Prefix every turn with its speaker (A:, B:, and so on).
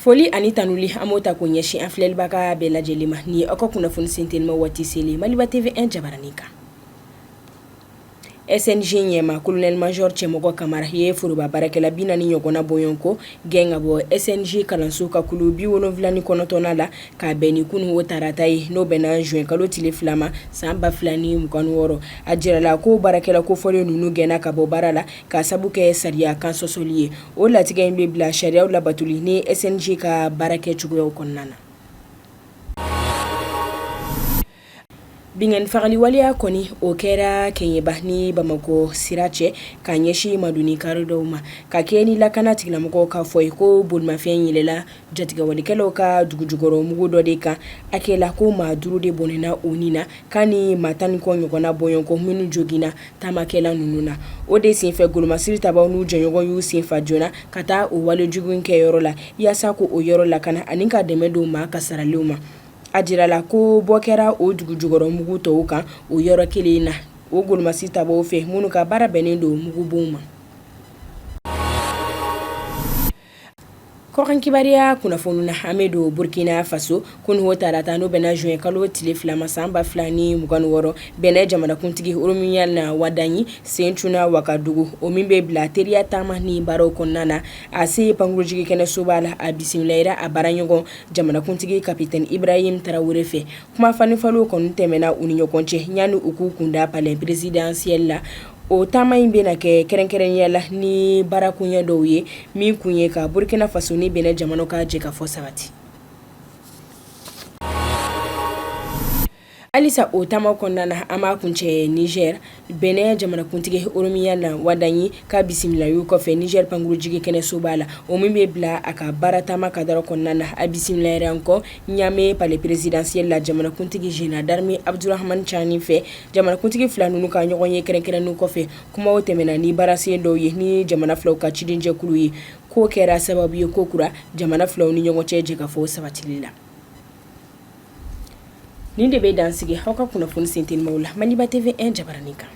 A: Foli ani tanuli an b'o ta k'o ɲɛsin an filɛlibaga bɛɛ lajɛlen ma. Ni aw ka kunnafoni sentelima waati selen Maliba TV 1 jabaranin kan. SNJ ɲɛmaa colonel major Cɛmɔgɔ Kamara ye foroba baarakɛla 40 ɲɔgɔnna bɔɲɔgɔnko gɛn ka bɔ SNJ kalanso ka kulu 79nan la k'a bɛn ni kunun o tarata ye, n'o bɛnna juin kalo tile 2 ma san 2026. A jirala ko baarakɛla kofɔlen ninnu gɛnna ka bɔ baara la k'a sabu kɛ sariya kan sɔsɔli ye. O latigɛ in bɛ bila sariyaw labatoli ni SNJ ka baarakɛ cogoyaw kɔnɔna na. Binkanni fagali waleya kɔni o kɛra Kɛɲɛba ni Bamakɔ sira cɛ ka ɲɛsin madoni kari dɔw ma, ka kɛ ni lakana tigilamɔgɔw ka fɔ ye ko bolimafɛn yɛlɛla jatigɛwalekɛlaw ka dugujukɔrɔ mugu dɔ de kan. A kɛla ko maa 5 de bɔnɛna u ni na, ka ni maa 10 ni kɔ ɲɔgɔnna bɔɲɔgɔnko minnu joginna taamakɛla ninnu na. O de senfɛ golomasiri tabaw n'u jɛɲɔgɔn y'u sen fa joona ka taa o wale jugu in kɛyɔrɔ la yaasa k'o yɔrɔ lakana ani ka dɛmɛ don maa kasaralenw ma. A jirala ko bɔ kɛra o dugujukɔrɔ mugu tɔw kan o yɔrɔ kelen in na o golomasi tabaw fɛ minnu ka baara bɛnnen don mugubonw ma. Kɔkan kibaruya kunnafoni na, an bɛ don Burkina Faso kunun o tarata, n'o bɛnna juin kalo tile 2 ma san 2026. Benin jamanakuntigi Romuald Wadagni sen cunna Wagadugu, o min bɛ bila teriya taama ni baaraw kɔnɔna na. A se pankurunjigikɛnɛsoba la, a bisimilayira a baaraɲɔgɔn jamanakuntigi Capitaine Ibrahim Traoré fɛ. Kuma falenfalenw kɔni tɛmɛna u ni ɲɔgɔn cɛ yanni u k'u kunda palais présidentiel la. O taama in bɛna kɛ kɛrɛnkɛrɛnya la ni baarakoɲɛ dɔw ye min kun ye ka Burkina Faso ni Benin jamana ka jɛkafɔ sabati. Halisa o taama kɔnɔna na, an b'a kuncɛ Niger. Benin jamanakuntigi Romuald Wadagni ka bisimilayi kɔfɛ Niger pankurunjigikɛnɛsoba la, o min bɛ bila a ka baara taama kadara kɔnɔna na, a bisimilayira kɔ Niamey palais présidentiel la jamanakuntigi général d'armée Abdourahamane Tiani fɛ. Jamanakuntigi fila ninnu ka ɲɔgɔn ye kɛrɛnkɛrɛnnen kɔfɛ, kumaw tɛmɛna ni baarasen dɔw ye ni jamana filaw ka cidenjɛkulu ye. K'o kɛra sababu ye ko kura jamana filaw ni ɲɔgɔn cɛ jɛkafɔ sabatili la. Nin de bɛ dan sigi aw ka kunnafoni sentelimaw la Maliba TV 1 jabaranin kan.